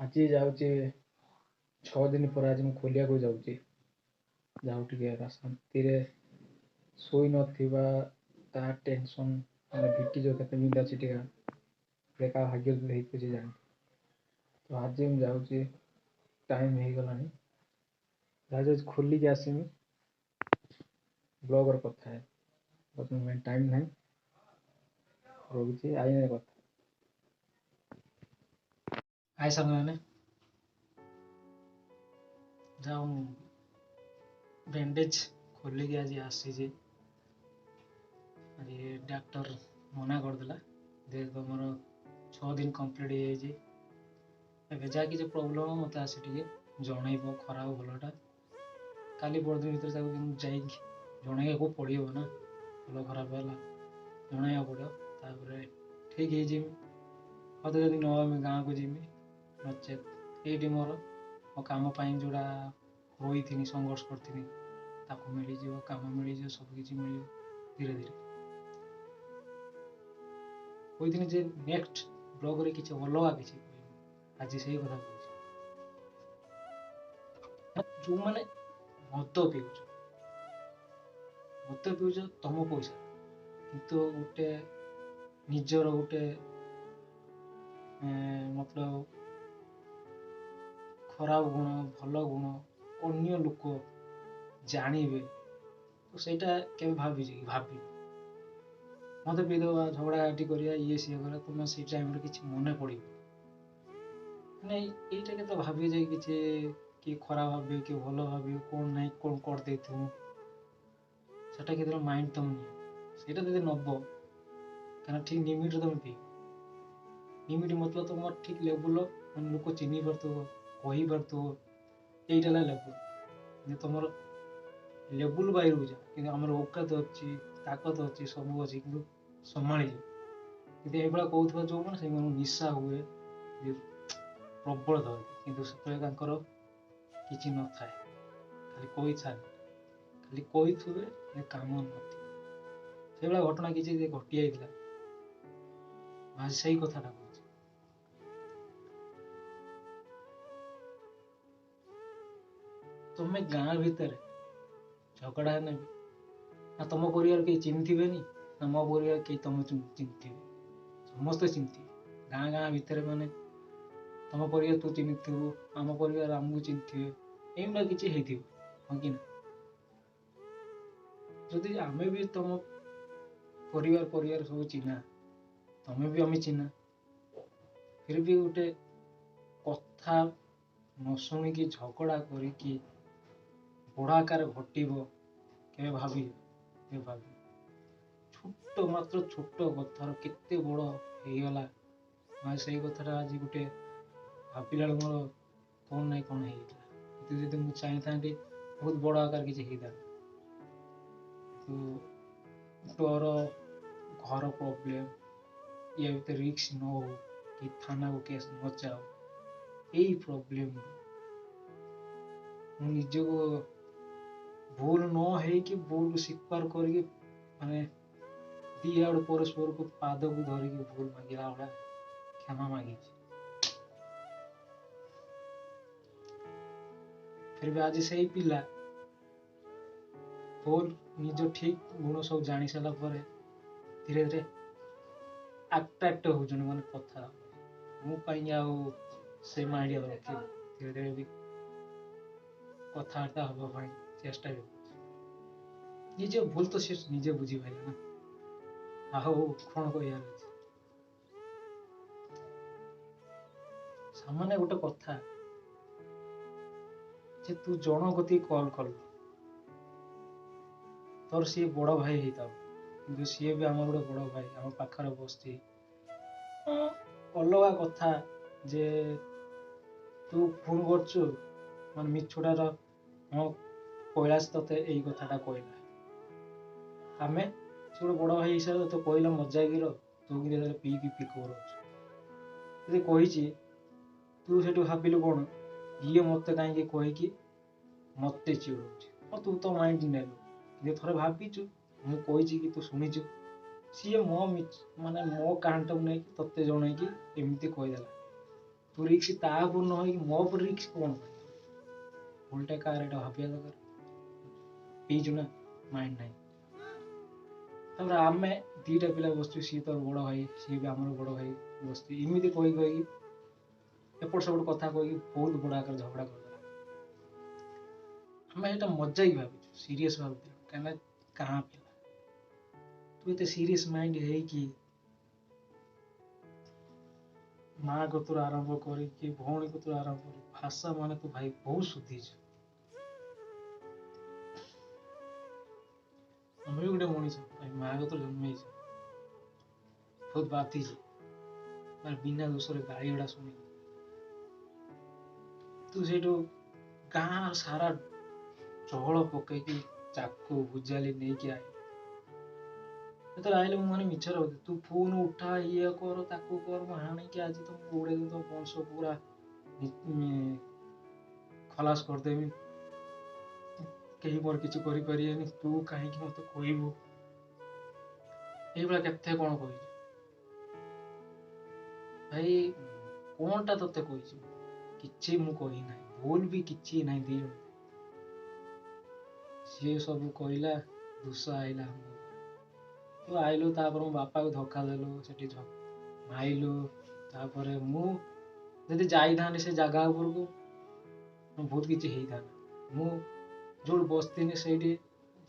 ଆଜି ଯାଉଛି 6 ଦିନ ପରେ ଆଜି ମୁଁ ଖୋଲିବାକୁ ଯାଉଛି। ଯାଉ ଟିକେ ଶାନ୍ତିରେ ଶୋଇନଥିବା ତା ଟେନସନ୍ ମାନେ ଭିଟି ଯେଉଁ କେତେ ବିନ୍ଧା ଅଛି ଟିକେ କାହା ଭାଗ୍ୟ ହେଇଥିବ ସେ ଜାଣିଥିବ। ତ ଆଜି ମୁଁ ଯାଉଛି, ଟାଇମ୍ ହେଇଗଲାଣି, ଯାଉଛି ଖୋଲିକି ଆସିମି। ବ୍ଲଗର କଥା ବର୍ତ୍ତମାନ ଟାଇମ୍ ନାହିଁ, ରହୁଛି ଆଇନେ କଥା। ହାଏ ସାଙ୍ଗମାନେ, ଯାଉ ମୁଁ ବ୍ୟାଣ୍ଡେଜ୍ ଖୋଲିକି ଆଜି ଆସିଛି। ଆଜି ଡାକ୍ତର ମନା କରିଦେଲା ଯେ ତୁମର 6 ଦିନ କମ୍ପ୍ଲିଟ୍ ହେଇଯାଇଛି, ଏବେ ଯାହା କିଛି ପ୍ରୋବ୍ଲେମ୍ ମୋତେ ଆସି ଟିକେ ଜଣେଇବ, ଖରାପ ଭଲଟା। କାଲି ପରଦିନ ଭିତରେ ତାକୁ ଯାଇକି ଜଣେଇବାକୁ ପଡ଼ିବ ନା, ଭଲ ଖରାପ ହେଲା ଜଣେଇବାକୁ ପଡ଼ିବ, ତାପରେ ଠିକ୍ ହେଇଯିବି। ମୋତେ ଯଦି ନ ଆମେ ଗାଁକୁ ଯିବି, ନଚେତ୍ ଏଇଠି ମୋର ମୋ କାମ ପାଇଁ ଯେଉଁଟା ରହିଥିନି ସଂଘର୍ଷ କରିଥିନି ତାକୁ ମିଳିଯିବ, କାମ ମିଳିଯିବ, ସବୁ କିଛି ମିଳିବ ଧୀରେ ଧୀରେ। କହିଥିଲି ଯେ ନେକ୍ସଟ ବ୍ଲଗ୍ରେ କିଛି ଅଲଗା କିଛି କହିବି, ଆଜି ସେଇ କଥା କହୁଛି। ଯେଉଁମାନେ ମଦ ପିଉଛ, ମଦ ପିଉଛ ତମ ପଇସା, କିନ୍ତୁ ଗୋଟେ ନିଜର ଗୋଟେ ମତଲବ ଖରାପ ଗୁଣ ଭଲ ଗୁଣ ଅନ୍ୟ ଲୋକ ଜାଣିବେ, ତ ସେଇଟା କେବେ ଭାବିଛି କି? ଭାବିନି। ମଦ ପିଇଦେବା, ଝଗଡ଼ା ଝାଟି କରିବା, ଇଏ ସିଏ କରିବା, ତୁମ ସେଇ ଟାଇମ୍ରେ କିଛି ମନେ ପଡ଼ିବ ମାନେ ଏଇଟା କେତେ ଭାବି ଯେ କିଛି କିଏ ଖରାପ ଭାବିବ କିଏ ଭଲ ଭାବିବ, କ'ଣ ନାହିଁ କ'ଣ କରିଦେଇଥିବୁ, ସେଟା କେତେବେଳେ ମାଇଣ୍ଡ ତମେ ନିଅ। ସେଇଟା ଯଦି ନେବ, କାରଣ ଠିକ୍ ଲିମିଟ୍ରେ ତମେ ପିଇବ। ଲିମିଟ୍ ମତଲବ ତୁମର ଠିକ୍ ଲେବୁଲ୍ର ମାନେ ଲୋକ ଚିହ୍ନି ପାରୁଥିବ, କହିପାରୁଥିବ, ଏଇଟା ହେଲା ଲେବୁଲ୍। କିନ୍ତୁ ତୁମର ଲେବୁଲ୍ ବାହାରକୁ ଯା, କିନ୍ତୁ ଆମର ଔକାତ ଅଛି, ତାକତ ଅଛି, ସବୁ ଅଛି, କିନ୍ତୁ ସମ୍ଭାଳିଯିବ। କିନ୍ତୁ ଏଇଭଳିଆ କହୁଥିବା ଯେଉଁମାନେ, ସେମାନଙ୍କୁ ନିଶା ହୁଏ ପ୍ରବଳ ଧରେ, କିନ୍ତୁ ସେତେବେଳେ ତାଙ୍କର କିଛି ନଥାଏ, ଖାଲି କହିଥାନ୍ତି, ଖାଲି କହିଥିବେ, କାମ ନଥିବ। ସେଇଭଳିଆ ଘଟଣା କିଛି ଘଟି ଯାଇଥିଲା, ଆଜି ସେଇ କଥାଟା କହୁଛି। ତୁମେ ଗାଁ ଭିତରେ ଝଗଡ଼ା ହେଲେ ବି ନା ତୁମ ପରିବାର କେହି ଚିହ୍ନିଥିବେନି, ନା ମୋ ପରିବାର କେହି ତମ ଚିହ୍ନିଥିବେ, ସମସ୍ତେ ଚିହ୍ନିଥିବେ। ଗାଁ ଗାଁ ଭିତରେ ମାନେ ତମ ପରିବାର ତୁ ଚିହ୍ନିଥିବୁ, ଆମ ପରିବାର ଆମକୁ ଚିହ୍ନିଥିବେ, ଏଇଭଳିଆ କିଛି ହେଇଥିବ, ହଁ କି ନା? ଯଦି ଆମେ ବି ତମ ପରିବାର ପରିବାର ସବୁ ଚିହ୍ନା, ତମେ ବି ଆମେ ଚିହ୍ନା, ଫିର ବି ଗୋଟେ କଥା ନ ଶୁଣିକି ଝଗଡ଼ା କରିକି ବଡ଼ ଆକାର ଘଟିବ କେବେ ଭାବି? କେବେ ଭାବି? ଛୋଟ ମାତ୍ର ଛୋଟ କଥାର କେତେ ବଡ଼ ହେଇଗଲା। ସେଇ କଥାଟା ଆଜି ଗୋଟେ ଭାବିଲା ବେଳକୁ ମୋର କ'ଣ ନାହିଁ କ'ଣ ହେଇଯାଇଥିଲା। କିନ୍ତୁ ଯଦି ମୁଁ ଚାହିଁଥାନ୍ତି ବହୁତ ବଡ଼ ଆକାର କିଛି ହେଇଥାନ୍ତା। କିନ୍ତୁ ଡର, ଘର ପ୍ରୋବ୍ଲେମ୍, ୟା ଭିତରେ ରିସ୍କ ନ ହଉ କି ଥାନାକୁ କେସ୍ ନ ଯାଉ, ଏଇ ପ୍ରୋବ୍ଲେମ୍ ମୁଁ ନିଜକୁ ଭୁଲ ନ ହେଇକି ଭୁଲ ସ୍ୱୀକାର କରିକି ମାନେ ଦି ଆଡ଼ୁ ପରସ୍ପରକୁ ପାଦକୁ ଧରିକି ଭୁଲ ମାଗିଲା ଭଳିଆ କ୍ଷମା ମାଗିଛି। ଫିର ବି ଆଜି ସେଇ ପିଲା ଭୁଲ ନିଜ ଠିକ୍ ଗୁଣ ସବୁ ଜାଣି ସାରିଲା ପରେ ଧୀରେ ଧୀରେ ଆଟ୍ରାକ୍ଟ ହେଉଛନ୍ତି, ମାନେ କଥା ମୁଁ କାହିଁକି ଆଉ ସେମ୍ ଆଇଡ଼ିଆ ରଖିବି, ଧୀରେ ଧୀରେ ବି କଥାବାର୍ତ୍ତା ହେବା ପାଇଁ ଚେଷ୍ଟା ବି କରୁଛି। ନିଜ ଭୁଲ ତ ସେ ନିଜେ ବୁଝିପାରିଲେ ନା, ଆଉ କ'ଣ କହିବାର ଅଛି? ସାମାନ୍ୟ ଗୋଟେ କଥା ଯେ ତୁ ଜଣ କତିକି କଲ୍ କଲୁ, ତୋର ସିଏ ବଡ଼ ଭାଇ ହେଇଥାଉ, କିନ୍ତୁ ସିଏ ବି ଆମର ଗୋଟେ ବଡ଼ ଭାଇ, ଆମ ପାଖରେ ବସିଛି। ଅଲଗା କଥା ଯେ ତୁ ଫୋନ୍ କରୁଛୁ ମାନେ ମିଛୁଟାର, ହଁ କୈଳାସ ତୋତେ ଏଇ କଥାଟା କହିଲା, ଆମେ ସେ ଗୋଟେ ବଡ଼ ଭାଇ ହିସାବରେ ତୋତେ କହିଲା ମଜାକିର, ତୁ କିନ୍ତୁ ଯେତେବେଳେ ପିଇକି ପିକଅପ୍ ରହୁଛୁ ଯଦି କହିଛି, ତୁ ସେଠୁ ଭାବିଲୁ କ'ଣ ଇଏ ମୋତେ କାହିଁକି କହିକି ମୋତେ ଚିଡ଼ଉଛି, ହଁ ତୁ ତ ମାଇଣ୍ଡ ନେଲୁ, କିନ୍ତୁ ଥରେ ଭାବିଛୁ ମୁଁ କହିଛି କି ତୁ ଶୁଣିଛୁ, ସିଏ ମୋ ମାନେ ମୋ କାହାଣୀଟାକୁ ନେଇକି ତୋତେ ଜଣେଇକି ଏମିତି କହିଦେଲା। ତୁ ରିକ୍ସ ତା ଉପରେ ନ ହେଇକି ମୋ ଉପରେ ରିକ୍ସ କ'ଣ ପାଇଁ? ଭୁଲଟା କାହାର ଏଇଟା ଭାବିବା ଦରକାର। ପିଇଛୁ ନା, ମାଇଣ୍ଡ ନାହିଁ। ତାପରେ ଆମେ 2ଟା ପିଲା ବସିଛୁ, ସିଏ ତୋର ବଡ଼ ଭାଇ, ସିଏ ବି ଆମର ବଡ଼ ଭାଇ ବସିଛୁ। ଏମିତି କହି କହିକି ଏପଟ ସେପଟ କଥା କହିକି ବହୁତ ବଡ଼ ଆକାର ଝଗଡ଼ା କରିଦେଲା। ଆମେ ଏଇଟା ମଜାକି ଭାବିଛୁ, ସିରିୟସ୍ ଭାବିଥିଲୁ, କାହିଁକିନା ଗାଁ ପିଲା। ତୁ ଏତେ ସିରିୟସ୍ ମାଇଣ୍ଡ ହେଇକି ମା କତୁରୁ ଆରମ୍ଭ କରିକି ଭଉଣୀ କତୁରୁ ଆରମ୍ଭ କରି ଭାଷା ମାନେ ତୁ ଭାଇ ବହୁତ ସୁଧିଛୁ। ଆମେ ବି ଗୋଟେ ମଣିଷ ଭାଇ, ମା କତୁରୁ ଜନ୍ମ ହେଇଛୁ, ବହୁତ ବାଧିଛି ମାନେ ବିନା ଦୋଷରେ ଗାଳି ଗୁଡ଼ା ଶୁଣିକି। ତୁ ସେଇଠୁ ଗାଁ ସାରା ଚହଳ ପକେଇକି ଚାକୁ ଭୁଜାଲି ନେଇକି ଆଇଲୁ। ଯେତେବେଳେ ଆଇଲେ ମୁଁ ମାନେ ମିଛରେ ଭାବୁଥିଲି, ତୁ ଫୋନ୍ ଉଠା, ଇଏ କର, ତାକୁ କର, ମୁଁ ହାଣିକି ଆଜି ତମକୁ ଉଡ଼େଇଦେବି, ତମ ବଂଶ ପୁରା ଖଲାସ କରିଦେବି, କେହି ମୋର କିଛି କରିପାରିବେନି, ତୁ କାହିଁକି ମତେ କହିବୁ, ଏଇଭଳିଆ କେତେ କ'ଣ କହିଛୁ ଭାଇ। କ'ଣଟା ତତେ କହିଛି? କିଛି ମୁଁ କହିନାହିଁ, ଭୁଲ ବି କିଛି ନାହିଁ। 2 ଜଣ ସିଏ ସବୁ କହିଲା, ଦୋଷ ଆଇଲା ଆମକୁ। ତୁ ଆଇଲୁ, ତାପରେ ମୋ ବାପାକୁ ଧକ୍କା ଦେଲୁ, ସେଠି ମାଇଲୁ। ତାପରେ ମୁଁ ଯଦି ଯାଇଥାନ୍ତି ସେ ଜାଗା ଉପରକୁ ବହୁତ କିଛି ହେଇଥାନ୍ତା। ମୁଁ ଯୋଉଠି ବସିଥିନି ସେଇଠି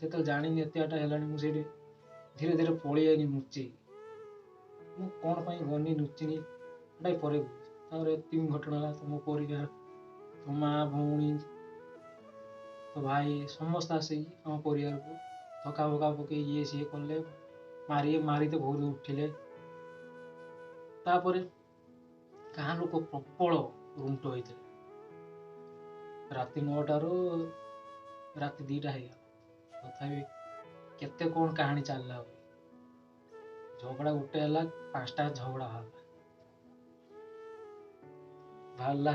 ଯେତେବେଳେ ଜାଣିନି ଏତେ ବାଟ ହେଲାଣି, ମୁଁ ସେଇଠି ଧୀରେ ଧୀରେ ପଳେଇ ଆଇନି ଲୁଚେଇକି। ମୁଁ କ'ଣ ପାଇଁ ଗନି ଲୁଚିନି ଏଇଟା ପରେ କହୁଛି। ତାପରେ ଏତିକି ଘଟଣା ହେଲା, ତୁମ ପରିବାର, ତୋ ମା, ଭଉଣୀ, ତୋ ଭାଇ ସମସ୍ତେ ଆସିକି ଆମ ପରିବାରକୁ ଧକ୍କା ଫକା ପକେଇ ଇଏ ସିଏ କଲେ, ମାରି ମାରି ତ ବହୁତ ଉଠିଲେ। ତାପରେ ଗାଁ ଲୋକ ପ୍ରବଳ ରୁଣ୍ଟ ହେଇଥିଲେ। ରାତି 9ଟାରୁ ରାତି 2ଟା ହେଇଗଲା, ତଥାପି କେତେ କ'ଣ କାହାଣୀ ଚାଲିଲା। ଝଗଡ଼ା ଗୋଟେ ହେଲା, 5ଟା ଝଗଡ଼ା ବାହାରିଲା ବାହାରିଲା।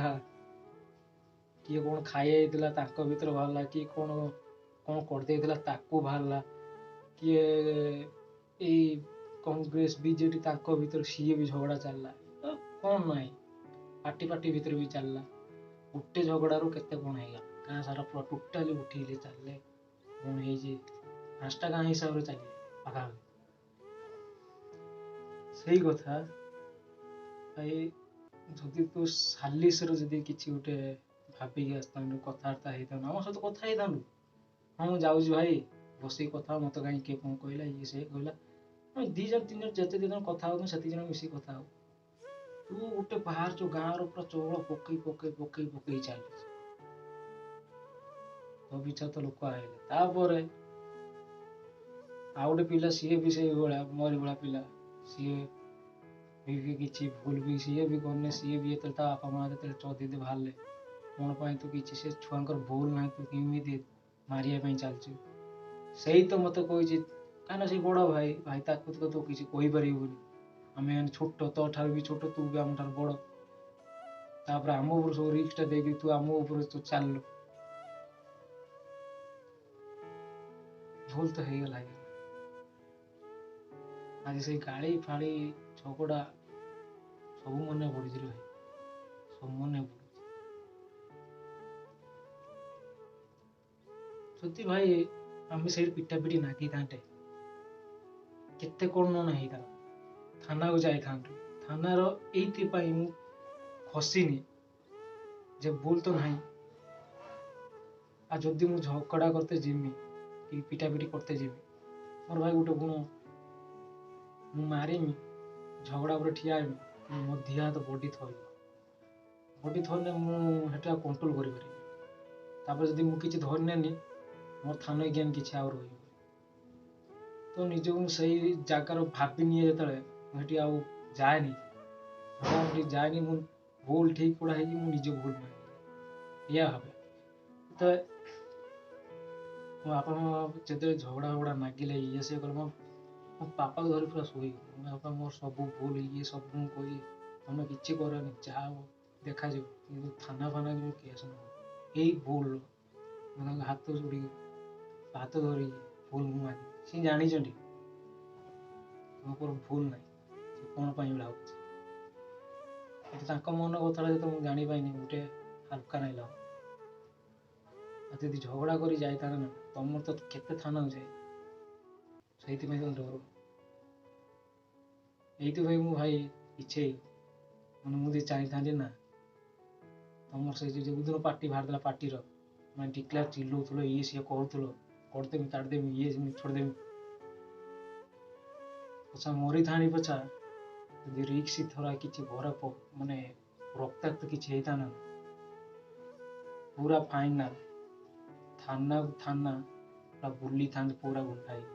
କିଏ କ'ଣ ଖାଇ ଯାଇଥିଲା ତାଙ୍କ ଭିତରେ ବାହାରିଲା, କିଏ କ'ଣ କ'ଣ କରିଦେଇଥିଲା ତାକୁ ବାହାରିଲା, କିଏ ଏଇ କଂଗ୍ରେସ ବିଜେଡି ତାଙ୍କ ଭିତରେ ସିଏ ବି ଝଗଡ଼ା ଚାଲିଲା, କ'ଣ ନାହିଁ, ପାର୍ଟି ପାର୍ଟି ଭିତରେ ବି ଚାଲିଲା। ଗୋଟେ ଝଗଡ଼ାରୁ କେତେ କ'ଣ ହେଇଗଲା, ଗାଁ ସାରା ପୁରା ଟୋଟାଲି ଉଠିଲେ ଚାଲିଲେ। କ'ଣ ହେଇଛି, 5ଟା ଗାଁ ହିସାବରେ ଚାଲିଲେ ପାଖାପାଖି। ସେଇ କଥା ଭାଇ, ଯଦି ତୁ ସାଲିସର ଯଦି କିଛି ଗୋଟେ ଭାବିକି ଆସିଥାନ୍ତୁ, କଥାବାର୍ତ୍ତା ହେଇଥାନ୍ତୁ, ଆମ ସହିତ କଥା ହେଇଥାନ୍ତୁ, ହଁ ମୁଁ ଯାଉଛି ଭାଇ ବସିକି କଥା ହବ, ମୋତେ କାହିଁ କିଏ କ'ଣ କହିଲା ଇଏ ସିଏ କହିଲା, ଆମେ 2 ଜଣ 3 ଜଣ ଯେତେ ଜଣ କଥା ହଉ ସେତିକି ଜଣ ମିଶିକି କଥା ହଉ। ତୁ ଗୋଟେ ବାହାରୁଛୁ ଗାଁର ପୁରା ଚଉଳ ପକେଇ ପକେଇ ପକେଇ ପକେଇ ଚାଲିଛୁ, ତୋ ପିଛା ତ ଲୋକ ଆଇଲେ। ତାପରେ ଆଉ ଗୋଟେ ପିଲା, ସିଏ ବି ସେଇଭଳିଆ ମୋରି ଭଳିଆ ପିଲା, ସିଏ ବି କିଛି ଭୁଲ ବି ସିଏ ବି କରିନି। ସିଏ ବି ଯେତେବେଳେ ତା ବାପା ମା ଯେତେବେଳେ ଚୋଦି ବାହାରିଲେ, କ'ଣ ପାଇଁ ତୁ କିଛି, ସେ ଛୁଆଙ୍କର ଭୁଲ ନାହିଁ, ତୁ କେମିତି ମାରିବା ପାଇଁ ଚାଲିଛୁ। ସେଇ ତ ମୋତେ କହିଛି, କାହିଁକିନା ସେ ବଡ଼ ଭାଇ, ଭାଇ ତାକୁ ତ ତୁ କିଛି କହିପାରିବୁନି, ଆମେ ମାନେ ଛୋଟ, ତୋ ଠାରୁ ବି ଛୋଟ, ତୁ ବି ଆମ ଠାରୁ ବଡ଼। ତାପରେ ଆମ ଉପରେ ସବୁ ରିସ୍କଟା ଦେଇକି ତୁ ଆମ ଉପରେ ତୁ ଚାଲିଲୁ, ଭୁଲ ତ ହେଇଗଲା। ଆଜି ସେଇ ଗାଳି ଫାଳି ଝଗଡ଼ା ସବୁ ମନେ ପଡୁଛି ରେ ଭାଇ, ସବୁ ମନେ ପଡୁଛି। ଯଦି ଭାଇ ଆମେ ସେଇଠି ପିଟା ପିଟି ନାଗିଥାନ୍ତେ, କେତେ କ'ଣ ନ ହେଇଥାନ୍ତା, ଥାନାକୁ ଯାଇଥାନ୍ତୁ। ଥାନାର ଏଇଥିପାଇଁ ମୁଁ ଖସିନି ଯେ ଭୁଲ ତ ନାହିଁ, ଆଉ ଯଦି ମୁଁ ଝଗଡ଼ା କରତେ ଯିମି କି ପିଟାପିଟି କରତେ ଯିବି, ମୋର ଭାଇ ଗୋଟେ ଗୁଣ, ମୁଁ ମାରିମି ଝଗଡ଼ା ଉପରେ ଠିଆ ହେବି, କିନ୍ତୁ ମୋ ଦିହ ହାତ ବଡି ଥରିବ, ବଡି ଥରିଲେ ମୁଁ ସେଟା କଣ୍ଟ୍ରୋଲ କରିପାରିବି। ତାପରେ ଯଦି ମୁଁ କିଛି ଧରିନେନି, ମୋର ଥାନ ଜ୍ଞାନ କିଛି ଆଉ ରହିବନି। ତ ନିଜକୁ ମୁଁ ସେଇ ଜାଗାର ଭାବି ନିଏ, ଯେତେବେଳେ ମୁଁ ସେଠି ଆଉ ଯାଏନି, ସେଠି ଯାଏନି, ମୁଁ ଭୁଲ ଠିକ୍ ଗୁଡ଼ା ହେଇକି ମୁଁ ନିଜେ ଭୁଲ ମାନି ଏଇଆ ଭାବେ। ଯେତେବେଳେ ମୋ ବାପା ମା ଯେତେବେଳେ ଝଗଡ଼ା ଫଗଡ଼ା ନାଗିଲେ ଇଏ ସିଏ କଲେ, ମୋ ବାପାକୁ ଧରି ପୁରା ଶୋଇଗଲି। ମୋ ବାପା ମୋର ସବୁ ଭୁଲ ଇଏ ସବୁ ମୁଁ କହିଲି, ତମେ କିଛି କରନି, ଯାହା ହବ ଦେଖାଯିବ, କିନ୍ତୁ ଥାନା ଫାନା କିନ୍ତୁ କେସ୍ ନ ହବ, ଏଇ ଭୁଲ। ମୁଁ ତାଙ୍କ ହାତ ଯୋଡ଼ିକି ହାତ ଧରିକି ଭୁଲ ମୁଁ ମାନି, ସିଏ ଜାଣିଛନ୍ତି ମୋ ଉପରେ ଭୁଲ ନାହିଁ, ସେ କ'ଣ ପାଇଁ ଏଭଳିଆ ହେଉଛି। କିନ୍ତୁ ତାଙ୍କ ମନ କଥାଟା ଯେତେବେଳେ ମୁଁ ଜାଣିପାରିନି, ଗୋଟେ ହାଲକା ନାଇଁ ଲାଗେ। ଆଉ ଯଦି ଝଗଡ଼ା କରି ଯାଇଥାନ୍ତେ ନା, ତମର ତ କେତେ ଥାନାକୁ ଯାଏ, ସେଇଥିପାଇଁ ତମେ ଡର। ଏଇଥିପାଇଁ ମୁଁ ଭାଇ ଇଚ୍ଛେ ମାନେ ମୁଁ ଯଦି ଚାହିଁଥାନ୍ତି ନା, ତମର ସେଇ ଯୋଉ ଦିନ ପାର୍ଟି ବାହାରିଥିଲା, ପାର୍ଟିର ମାନେ ଡିକ୍ଲାର ଚିଲଉଥିଲ, ଇଏ ସିଏ କରୁଥିଲ, କରିଦେମି କାଟିଦେମି ଇଏ ଛାଡ଼ିଦେମି ପଛା ମରିଥାନ୍ତି ପଛା, ଯଦି ରିକ୍ସ ଥରା କିଛି ଭରା ମାନେ ରକ୍ତାକ୍ତ କିଛି ହେଇଥାନ୍ତା, ପୁରା ଫାଇନାଲ ଥାନାକୁ ଥାନା ପୁରା ବୁଲିଥାନ୍ତି ପୁରା ଗୁଣ୍ଡା ହେଇକି।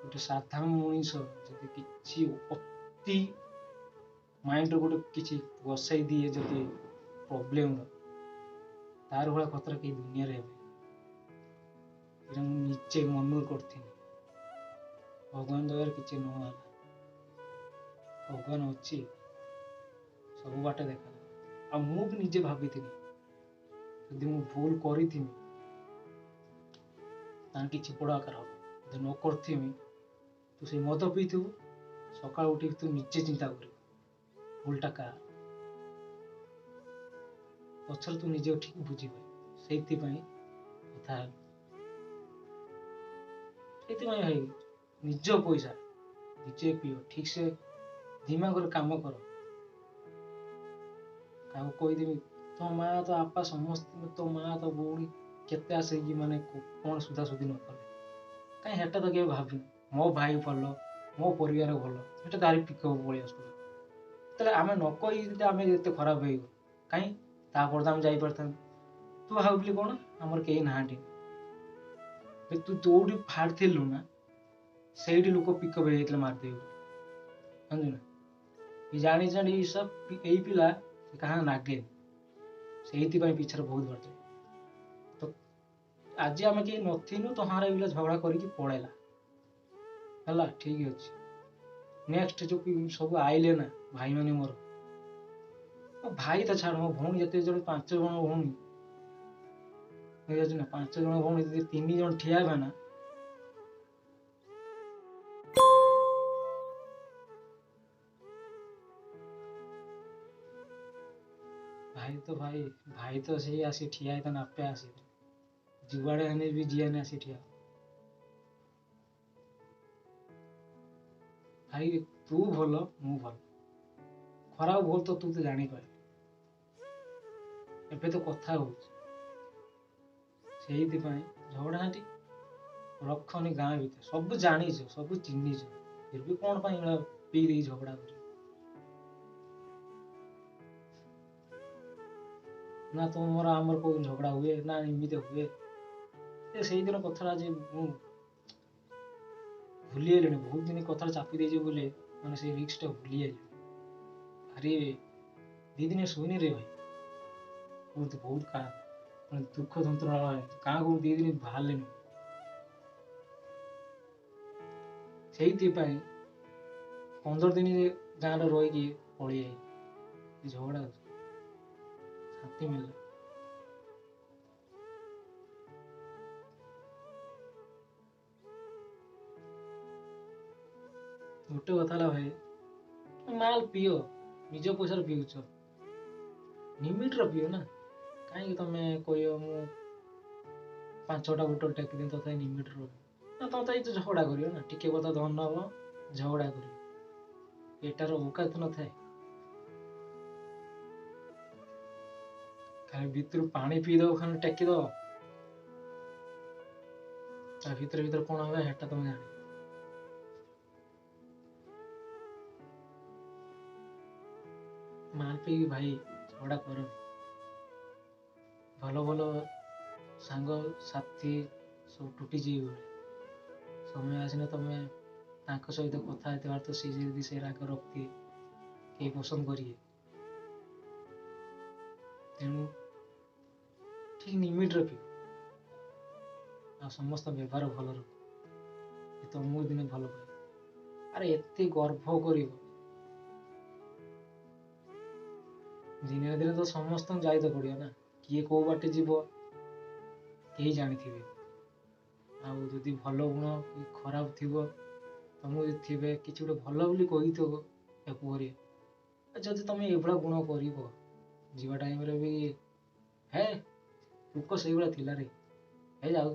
ଗୋଟେ ସାଧାରଣ ମଣିଷ ଯଦି କିଛି ଅତି ମାଇଣ୍ଡରେ ଗୋଟେ କିଛି ବସେଇ ଦିଏ ଯଦି ପ୍ରୋବ୍ଲେମର, ତାର ଭଳିଆ ଖତରା କେହି ଦୁନିଆରେ ହେବେ। ଏଇଟା ମୁଁ ନିଜେ ମନରୁ କରିଥିଲି, ଭଗବାନ ଦୟାରେ କିଛି ନ ହେଲା। ଭଗବାନ ଅଛି, ସବୁ ବାଟ ଦେଖାଦେବ। ଆଉ ମୁଁ ବି ନିଜେ ଭାବିଥିଲି, ଯଦି ମୁଁ ଭୁଲ କରିଥିମି ତାହେଲେ କିଛି ବଡ଼ ଆକାର ହବ, ଯଦି ନ କରିଥିମି ତୁ ସେଇ ମଦ ପିଇଥିବୁ, ସକାଳୁ ଉଠିକି ତୁ ନିଜେ ଚିନ୍ତା କରିବୁ ଭୁଲଟା କାହାର, ପଛରେ ତୁ ନିଜେ ଠିକ ବୁଝିପାରିବୁ। ସେଇଥିପାଇଁ କଥା ହେଲା, ସେଇଥିପାଇଁ ଭାଇ ନିଜ ପଇସା ନିଜେ ପିଅ, ଠିକସେ ଦିମାଗରେ କାମ କର। କାହାକୁ କହିଦେବି, ତୋ ମା ତୋ ବାପା ସମସ୍ତେ, ତୋ ମା ତୋ ଭଉଣୀ କେତେ ଆସିକି ମାନେ କ'ଣ ସୁଧା ସୁଧି ନ କଲେ କାହିଁ, ହେଟା ତ କେବେ ଭାବିନି। ମୋ ଭାଇ ଭଲ, ମୋ ପରିବାର ଭଲ, ସେଟା ତାରି ପିକଅପ୍ ପଳେଇ ଆସୁଥିଲା। ତାହେଲେ ଆମେ ନ କହି ଯଦି ଆମେ ଏତେ ଖରାପ ହେଇଗଲୁ କାହିଁ, ତାପରେ ତ ଆମେ ଯାଇପାରିଥାନ୍ତୁ। ତୁ ଭାବିଲି କ'ଣ ଆମର କେହି ନାହାନ୍ତି, ତୁ ଯୋଉଠି ଫାଡ଼ିଥିଲୁ ନା ସେଇଠି ଲୋକ ପିକଅପ୍ ହେଇଯାଇଥିଲେ ମାରିଦେବେ ବୋଲି, ଜାଣିଛୁ ନା? ଜାଣି ଜାଣି ସବୁ ଏଇ ପିଲା ସେ କାହା ନାଗେନି, ସେଇଥିପାଇଁ ପିଛାରେ ବହୁତ ବାହାରିଥିଲେ। ତ ଆଜି ଆମେ କେହି ନଥିନୁ, ତ ହଁ ପିଲା ଝଗଡ଼ା କରିକି ପଳେଇଲା, ହେଲା ଠିକ ଅଛି। ନେକ୍ସଟ ଯୋଉ ସବୁ ଆଇଲେ ନା ଭାଇମାନେ ମୋର, ମୋ ଭାଇ ତ ଛାଡ଼, ମୋ ଭଉଣୀ ଯେତେ ଜଣ 5 ଜଣ ଭଉଣୀ ବୁଝିପାରୁଛୁ ନା, 5 ଜଣ ଭଉଣୀ ଯଦି 3 ଜଣ ଠିଆ ହେବେ ନା, ଭାଇ ତ ଭାଇ, ଭାଇ ତ ସେଇ ଆସି ଠିଆ ହେଇଥାନ୍ତା ଆପେ ଆସି, ଯୁଆଡ଼େ ହେଲେ ବି ଯିଏ ଆସି ଠିଆ। ଭାଇ ତୁ ଭଲ ମୁଁ ଭଲ, ଖରାପ ଭୁଲ ତ ତୁ ତ ଜାଣିପାରିଲୁ, ଏବେ ତ କଥା ହଉଛି। ସେଇଥିପାଇଁ ଝଗଡ଼ାଝାଣ୍ଟି ରଖନି ଗାଁ ଭିତରେ, ସବୁ ଜାଣିଛ ସବୁ ଚିହ୍ନିଛ, ଫିର୍ ବି କ'ଣ ପାଇଁ ପିଇ ଦେଇ ଝଗଡ଼ା କରିବ ନା? ତୁମର ଆମର କୋଉ ଝଗଡ଼ା ହୁଏ ନା ଏମିତି ହୁଏ? ସେଇଦିନ କଥାଟା ଆଜି ମୁଁ ଭୁଲିଗଲିଣି, ବହୁତ ଦିନ କଥାଟା ଚାପି ଦେଇଛି ବୋଲି ମାନେ ସେଇ ରିକ୍ସଟା ଭୁଲିଗଲି। ଆରେ 2 ଦିନ ଶୋଇନି ରେ ଭାଇ, ବହୁତ ବହୁତ ମାନେ ଦୁଃଖ ଯନ୍ତ୍ରଣା, କାହାକୁ 2 ଦିନ ବାହାରିଲେନି। ସେଇଥିପାଇଁ 15 ଦିନ ଗାଁରେ ରହିକି ପଳେଇ ଆଇଲି, ଝଗଡ଼ା ଶାନ୍ତି ମିଳିଲା। ଗୋଟେ କଥା ହେଲା ଭାଇ, ମାଲ ପିଅ, ନିଜ ପଇସାରେ ପିଉଛ, ଲିମିଟର ପିଅ ନା। କାହିଁକି ତମେ କହିବ ମୁଁ 5-6ଟା ବୋଟଲ ଟେକିଦେବି, ତଥାପି ଲିମିଟର ନା, ତମେ ତ ଏଇ ତ ଝଗଡ଼ା କରିବ ନା, ଟିକେ କଥା ଧନ ହବ ଝଗଡ଼ା କରିବ, ଏଟାର ଔକାତ ନଥାଏ। ଖାଲି ଭିତରୁ ପାଣି ପିଇଦବ, ଖାଲି ଟେକିଦବ, ତା ଭିତରେ ଭିତରେ କ'ଣ ହବ ହେଟା ତମେ ଜାଣିବ। ମାଲ ପିଇକି ଭାଇ ଝଗଡ଼ା କରନି, ଭଲ ଭଲ ସାଙ୍ଗ ସାଥି ସବୁ ତୁଟିଯିବେ। ସମୟ ଆସିଲେ ତମେ ତାଙ୍କ ସହିତ କଥା ହେଇଥିବାର ତ ସେ ଯଦି ସେ ରାଗ ରଖିଥିବେ, କେହି ପସନ୍ଦ କରିବେ? ତେଣୁ ଠିକ ଲିମିଟରେ ପିଅ, ଆଉ ସମସ୍ତ ବ୍ୟବହାର ଭଲ ରଖ, ତମକୁ ଦିନେ ଭଲ ପାଇବ। ଆରେ ଏତେ ଗର୍ବ କରିବ, ଦିନେ ନା ଦିନେ ତ ସମସ୍ତଙ୍କୁ ଯାଇ ତ ପଡ଼ିବ ନା, କିଏ କୋଉ ବାଟେ ଯିବ କେହି ଜାଣିଥିବେ। ଆଉ ଯଦି ଭଲ ଗୁଣ କି ଖରାପ ଥିବ, ତମକୁ ଯଦି ଥିବେ କିଛି ଗୋଟେ ଭଲ ବୋଲି କହିଥିବ ୟାକୁ କରିବେ, ଯଦି ତମେ ଏଇଭଳିଆ ଗୁଣ କରିବ, ଯିବା ଟାଇମ୍ରେ ବି ହେ ଲୋକ ସେଇଭଳିଆ ଥିଲା ରେ, ହେ ଯାଉ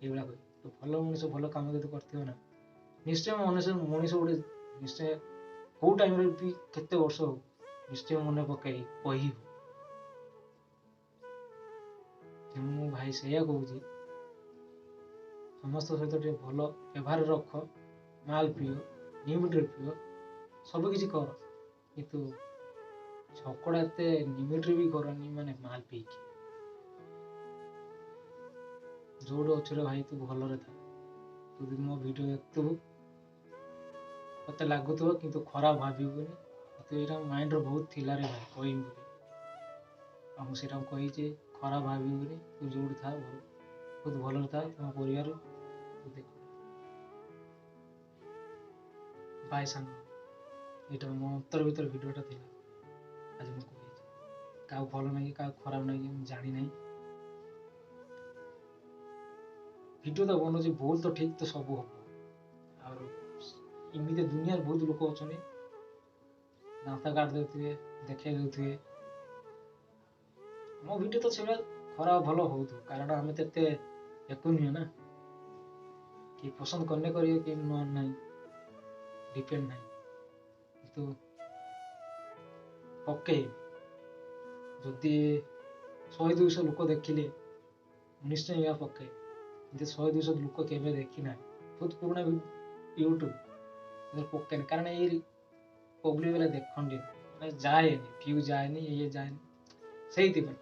ଏଇଭଳିଆ କହିବ। ତ ଭଲ ମଣିଷ ଭଲ କାମ ଯଦି କରିଥିବ ନା, ନିଶ୍ଚୟ ମଣିଷ ଗୋଟେ ନିଶ୍ଚୟ କେଉଁ ଟାଇମ୍ରେ ବି କେତେ ବର୍ଷ ହଉ ନିଶ୍ଚୟ ମନେ ପକାଇ କହିବ। ତେଣୁ ମୁଁ ଭାଇ ସେଇଆ କହୁଛି, ସମସ୍ତଙ୍କ ସହିତ ଟିକେ ଭଲ ବ୍ୟବହାର ରଖ, ମାଲ ପିଅ, ଲିମିଟ୍ରେ ପିଅ, ସବୁକିଛି କର, କିନ୍ତୁ ଝଗଡ଼ା ଏତେ ଲିମିଟ୍ରେ ବି କରନି, ମାନେ ମାଲ ପିଇକି। ଯୋଉଠି ଅଛୁ ରେ ଭାଇ ତୁ ଭଲରେ ଥା। ତୁ ଯଦି ମୋ ଭିଡ଼ିଓ ଦେଖୁଥିବୁ ତତେ ଲାଗୁଥିବ, କିନ୍ତୁ ଖରାପ ଭାବିବୁନି। କିନ୍ତୁ ଏଇଟା ମାଇଣ୍ଡରେ ବହୁତ ଥିଲା ରେ ଭାଇ କହିବି ବୋଲି, ଆଉ ମୁଁ ସେଇଟା କହିଛି, ଖରାପ ଭାବିବୁନି। ତୁ ଯୋଉଠି ଥା ଭଲ, ବହୁତ ଭଲରେ ଥା, ତୁମ ପରିବାର ତୁ ଦେଖ। ବାଏ ସାଙ୍ଗ, ଏଇଟା ମୋ ଅନ୍ତର ଭିତରେ ଭିଡ଼ିଓଟା ଥିଲା, ଆଜି ମୁଁ କହିଛି। କାହାକୁ ଭଲ ନାହିଁ କାହାକୁ ଖରାପ ନାହିଁ ମୁଁ ଜାଣିନାହିଁ। ଭିଡ଼ିଓ ତ ବନଉଛି, ଭୁଲ ତ ଠିକ୍ ତ ସବୁ ହବ। ଆଉ ଏମିତି ଦୁନିଆରେ ବହୁତ ଲୋକ ଅଛନ୍ତି, ଦାନ୍ତ କାଟି ଦେଉଥିବେ, ଦେଖେଇ ଦେଉଥିବେ। ମୋ ଭିଡ଼ିଓ ତ ସେଭଳିଆ ଖରାପ ଭଲ ହଉଥିବ, କାରଣ ଆମେ ତ ଏତେ ୟାକୁ ନୁହେଁ ନା, କିଏ ପସନ୍ଦ କଲେ କରିବେ, କିଏ ନ ନାହିଁ, ଡିପେଣ୍ଡ ନାହିଁ। କିନ୍ତୁ ପକେଇବି ଯଦି 100-200 ଲୋକ ଦେଖିଲେ ନିଶ୍ଚୟ ଏହା ପକେଇବି। କିନ୍ତୁ 100-200 ଲୋକ କେବେ ଦେଖିନାହାନ୍ତି, ବହୁତ ପୁରୁଣା ୟୁଟ୍ୟୁବ୍ ପକେଇନି, କାରଣ ଏଇ ପବ୍ଲିକ୍ ବାଲା ଦେଖନ୍ତି, ମାନେ ଯାଏନି, ଭ୍ୟୁ ଯାଏନି, ଇଏ ଯାଏନି, ସେଇଥିପାଇଁ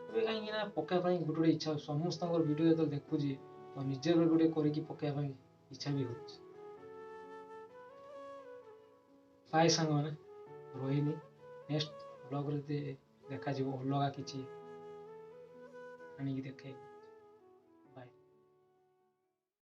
ଏବେ କାହିଁକି ନା ପକେଇବା ପାଇଁ ଗୋଟେ ଗୋଟେ ଇଚ୍ଛା। ସମସ୍ତଙ୍କର ଭିଡ଼ିଓ ଯେତେବେଳେ ଦେଖୁଛି ତ ନିଜର ଗୋଟେ କରିକି ପକେଇବା ପାଇଁ ଇଚ୍ଛା ବି ହେଉଛି। ବାଏ ସାଙ୍ଗମାନେ, ରହିନି। ନେକ୍ସଟ ବ୍ଲଗ୍ରେ ଯଦି ଦେଖାଯିବ ଅଲଗା କିଛି ଆଣିକି ଦେଖେଇବି।